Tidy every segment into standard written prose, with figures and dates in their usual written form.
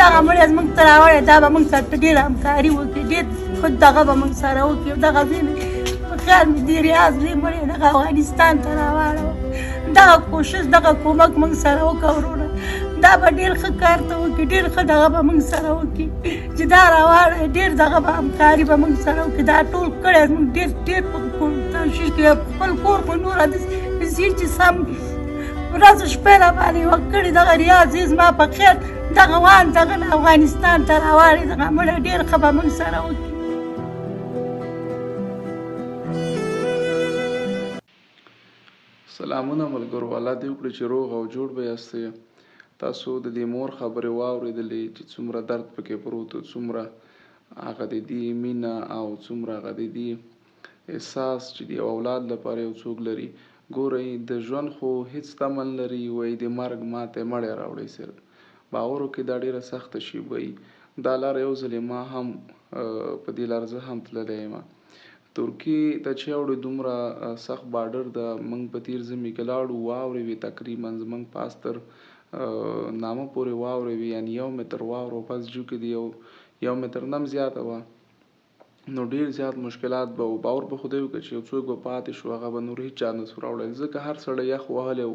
دغه مړی زموږ ته راوړی، دا به موږ سره ډېره همکاري وکړي، ډېر ښه دغه به موږ سره وکړي. دغه زوی مې په خیال مې د ریاض زوی مړی دغه افغانستان ته راواړوه. دغه کوشش دغه کومک موږ سره وکړه وروره، دا به ډېر ښه کار ته وکړي، ډېر ښه دغه به موږ سره وکړي چې دا راواړی، ډېر دغه به همکاري به موږ سره وکړي. دا ټول کړی موږ ډېر ډېر په تشویش کې، خپل کور خو نور داسې چې سم ورځ شپه را باندې وکړي. دغه ریاض زوی زما په خیر دغه وان دغه افغانستان ته راواړي، دغه مړی ډېر ښه به موږ سره وکړي. سلامونه ملګرو، الله دې وکړي چې روغ او جوړ به یاستئ. تاسو د دې مور خبرې واورېدلې چې څومره درد پکې پروت و، څومره هغه د دې مینه او څومره هغه د دې احساس چې د یو اولاد لپاره یو څوک لري. ګورئ د ژوند خو هیڅ تمه نه لري، وایي د مرګ ماته مړی راوړئ صرف. باور وکړئ دا ډېره سخته شیبه وي. دا لاره یو ځلې ما هم په دې لار زه هم تللی یم. ترکیې ته چې اوړي دومره سخت بارډر ده، موږ په تیر زمي کې لاړو، واورې وې، تقریبا زموږ پاس تر نامه پورې واورې وې، یعنی یو متر واوره پس جو کې دی یو متر نم زیاته وه. نو ډیر زیات مشکلات به وو. باور په خدای وکړه چې یو څوک به پاتې شو هغه به نور هیچا نه سو راوړی، ځکه هر سړی یخ وهلی و،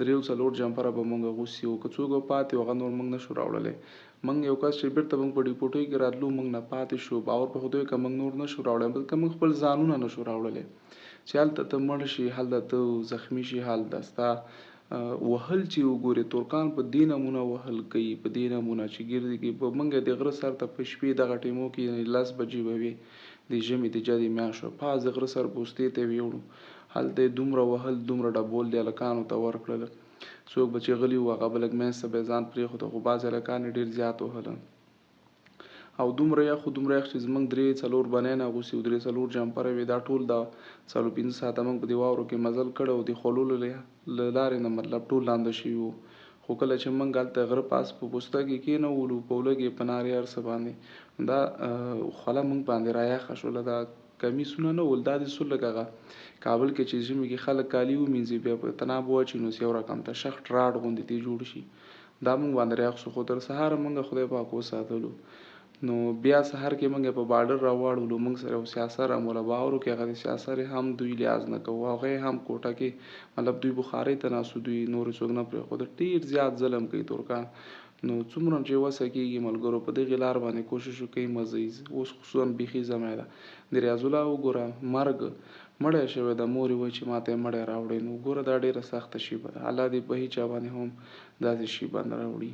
دریو څلور جمپره به مونږ اغوستي وو، که څوک به پاتې و هغه نور مونږ نه شو راوړلی. مونږ یو کس چې بیرته مونږ په ډیپوټۍ کې راتلو مونږ نه پاتې شو، باور په خدای که مونږ نور نه شو راوړلی، بلکې مونږ خپل ځانونه نه شو راوړلی. چې هلته ته مړ شي، هلته ته زخمی شي، هلته ستا وهل چې وګورې ترکان په دې نمونه وهل کوي، په دې نمونه چې ګرځي کوي. په مونږ د غره سر ته په شپې دغه ټیمو کې یعنی 10 بجې به وي د ژمي د جدې میاشت وه، پاس د غره سر پوستې ته یې ویوړو، هلته یې دومره وهل دومره ډبول د هلکانو ته ورکړل، څوک به چې غلي وو هغه به لږ منځ ته به یې ځان پرېښوده، خو بعضې هلکان یې ډېر زیات وهل او دومره یخ و، دومره یخ چې زموږ درې څلور بنیان اغوستي وو، درې څلور جمپره وې، دا ټول دا څلور پنځه ساعته موږ په دې واورو کې مزل کړی و، د خولو له لارې نه مطلب ټول لانده شوي وو. خو کله چې موږ هلته غره پاس په پوسته کې کېنولو، په لږې په نارې هر څه باندې دا خوله موږ باندې را یخه شوله، دا کمیسونه نه ول، دا دې څه لږ هغه کابل کې چې ژمي کې خلک کالي ومینځي بیا په تناب واچوي نو یو رقم ته شخ ټراټ غوندې ترې جوړ شي، دا موږ باندې را یخ شو. خو تر سهاره موږ خدای پاک وساتلو. نو بیا سهار کې موږ په بارډر راواړولو، موږ سره یو سیاسر هم وله، باور وکړئ هغه د سیاسر هم دوی لحاظ نه کوو، هغه هم کوټه کې مطلب دوی بخارۍ ته ناست وو، دوی نور څوک نه پرېښودل. ډېر زیات ظلم کوي ترکان. نو څومره چې وسه کېږي ملګرو په دغې لار باندې کوشش وکړئ مه ځئ، اوس خصوصا بیخي ځمی ده. د ریاض الله وګوره مرګ مړی شوی ده، مور یې وایي چې ماته یې مړی راوړئ. نو ګوره دا ډېره سخته شیبه ده، الله دې په هیچا باندې هم داسې شیبه نه راوړي.